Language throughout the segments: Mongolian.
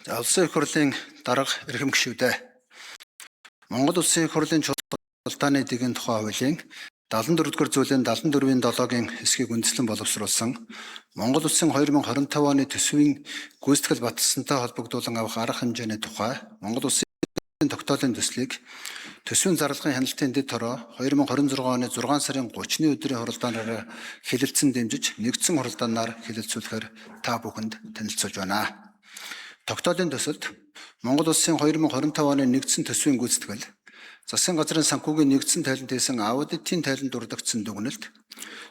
За, Улсын их хурлын дарга, эрхэм гишүүдээ. Монгол Улсын их хурлын чуулгааны дэгийн тухай хуулийн 74-р зүйлийн 74-ийн 7-гийн хэсгийг үндэслэн боловсруулсан Монгол Улсын 2025 оны төсвийн гүйцэтгэл баталсантай холбогдуулан авах арга хэмжээний тухай Монгол Улсын тогтоолын төслийг төсвийн зарлагын хяналтын дэд хороо 2026 оны 6 сарын 30-ны өдрийн хуралдаанаар хэлэлцэн дэмжиж нэгдсэн хуралдаанаар хэлэлцүүлэхээр та бүхэнд танилцуулж байна. Тогтоолын төсөлд Монгол Улсын 2025 оны нэгдсэн төсвийн гүйцэтгэл, засгийн газрын санхүүгийн нэгдсэн тайланд хийсэн аудитын тайланд дурдагдсан дүгнэлт,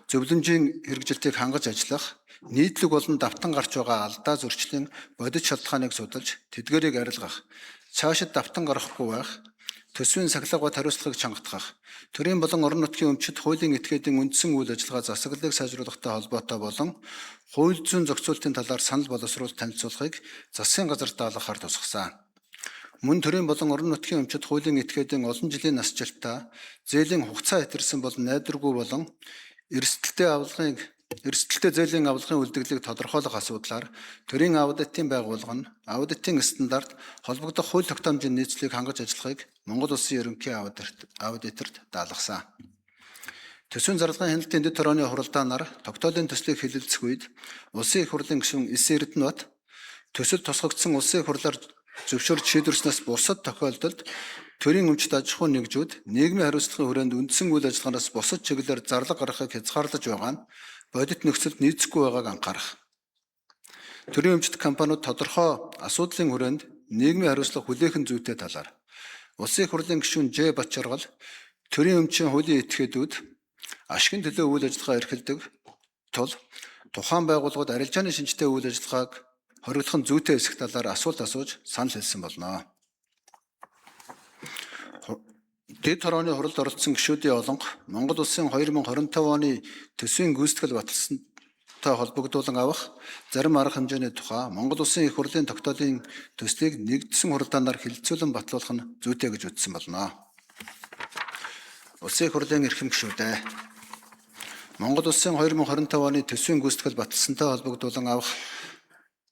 зөвлөмжийн хэрэгжилтийг хангаж ажиллах, нийтлэг болон давтан гарч байгаа алдаа зөрчлийн бодит шалтгааныг судалж, тэдгээрийг арилгах, цаашид давтан гарахгүй байх, төсвийн сахилга бат хариуцлагыг чангатгах, төрийн болон орон нутгийн өмчит хуулийн этгээдийн үндсэн үйл ажиллагаа засаглалыг сайжруулахтай холбоотой болон хууль зүйн зохицуултын талаар санал боловсруулалт танилцуулахыг засгийн газарт даалгахаар тусгасан. Мөн төрийн болон орон нутгийн өмчит хуулийн этгээдийн олон жилийн насжилттай зээлийн хугацаа хэтэрсэн болон найдваргүй болон эрсдэлтэй зээлийн авлагын үлдэгдлийг тодорхойлох асуудлаар төрийн аудитын байгууллага нь аудитын стандарт холбогдох хууль тогтоомжийн нийцлийг хангаж ажиллахыг Монгол Улсын ерөнхий аудиторт даалгасан. Төсвийн зарлагын хяналтын дэд хорооны хуралдаанаар тогтоолын төслийг хэлэлцэх үед Улсын их хурлын гишүүн Эс Эрдэнэбат төсөл тусгагдсан Улсын их хурлаар зөвшөөрч шийдвэрснээс бусад тохиолдолд төрийн өмчит аж ахуйн нэгжүүд нийгмийн хариуцлагын хүрээнд үндсэн үйл ажиллагаанаас бусад чиглэлээр зарлага гаргахыг хязгаарлаж байгаа нь бодит нөхцөлд нийцэхгүй байгааг анхаарах. Төрийн өмчит компаниуд тодорхой асуудлын хүрээнд нийгмийн хариуцлага хүлээх нь зүйтэй талаар Улсын их хурлын гишүүн Ж Батжаргал төрийн өмчийн хуулийн этгээдүүд ашигын төлөө үйл ажиллагаа эрхэлдэг тул тухайн байгууллагууд арилжааны шинжтэй үйл ажиллагааг хориглох нь зүйтэй эсэх талаар асуулт асууж санал хэлсэн болно. Дэд хорооны хуралд оролцсон гишүүдийн олонх Монгол Улсын 2025 оны төсвийн гүйцэтгэл баталсантай холбогдуулан авах зарим арга хэмжээний тухай Монгол Улсын их хурлын тогтоолын төслийг нэгдсэн хуралдаанаар хэлэлцүүлэн батлуулах нь зүйтэй гэж үзсэн болно. Улсын их хурлын эрхэм гишүүдээ. Монгол Улсын 2025 оны төсвийн гүйцэтгэл баталсантай холбогдуулан авах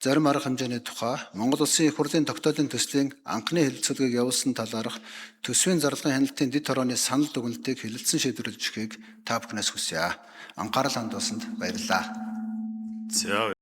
зарим арга хэмжээний тухай Монгол Улсын их хурлын тогтоолын төслийн анхны хэлэлцүүлгийг явуулсан талаарх төсвийн зарлагын хяналтын дэд хорооны санал дүгнэлтийг хэлэлцэн шийдвэрлэж өгөхийг та бүхнээс хүсье. Анхаарал хандуулсанд баярлалаа. За.